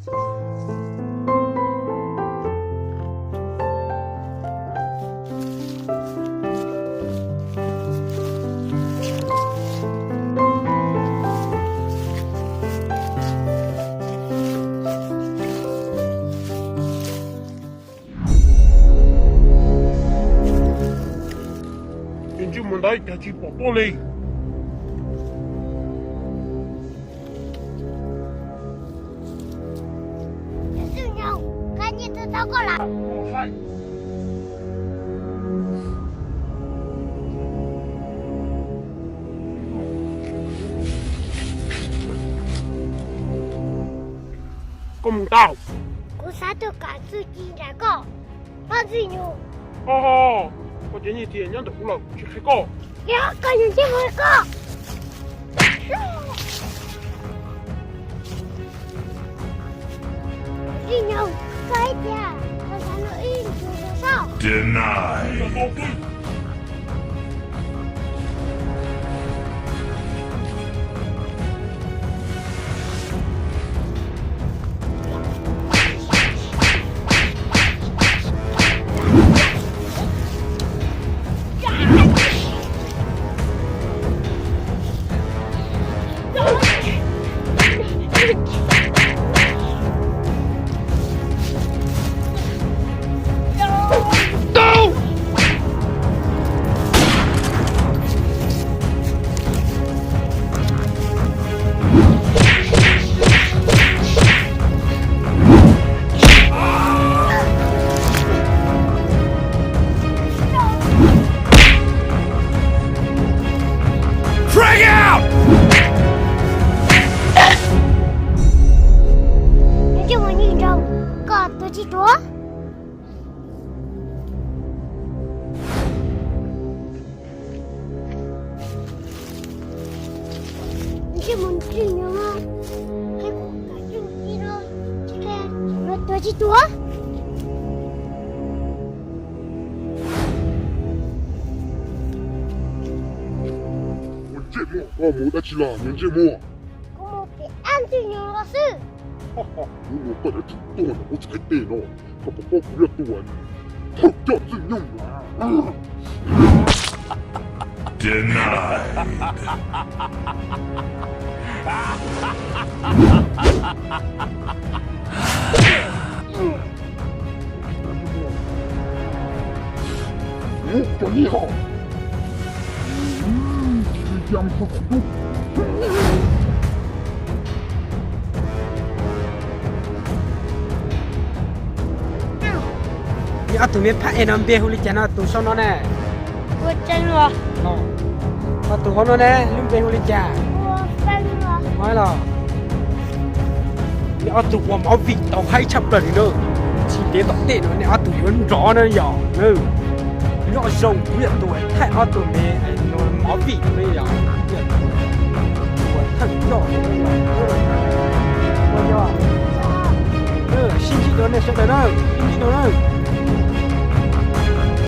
Ces ntsej muag ntawd cas tsis pom tuaj li. Xwb nyoog, koj nyiaj twb tau koj lawm. Koj mus tau. Kuv xav tuaj kam txuj ci nram koj, poj ntxwg nyoog. Ho, koj cov nyiaj txiag nyob ntawm kuv lawm, tsis qhia koj. Yog koj yog ntsej muag koj. Ntxwg nyoog, koj ib tiag, koj xav noj ib ntsis los saib. Denied. Frag out! Ntsej muag nyuj nraug, koj tuag tsis tuag? Ntsej muag ntxwg nyoog, qhia kuv kam txuj ci no, tsis qhia no tuag tsis tuag? Ntsej muag, koj mus dab tsi los ntsej muag? Kuv mus pem ab ntxwg nyoog los xwb. Hnub no koj yuav tsum tuag ntawm kuv txhais tes no, koj puas paub kuv yog tus thawj coj ntxwg nyoog? Denied. Ub, cov nyuj hom. Ub, yam koj kuv ntub. Nej ob tug me phab ej no npe hu li cas no, tus saum no ne? Ua Tseeb los? Ho tus hauv no ne, lub npe hu li cas? Ua Feeb los? Ho los. Nej ob tug ua movie tau haib tshaj plaws li na. Tsis ntev tom ntej no nej ob tug yuav nrov na yom. Nyob zoo, kuv yog tus thaij ob tug me movie no yom. Tus thaij coj no yom. Ua yog. Sib ntsib dua nej sawv daws na, sib ntsib dua na.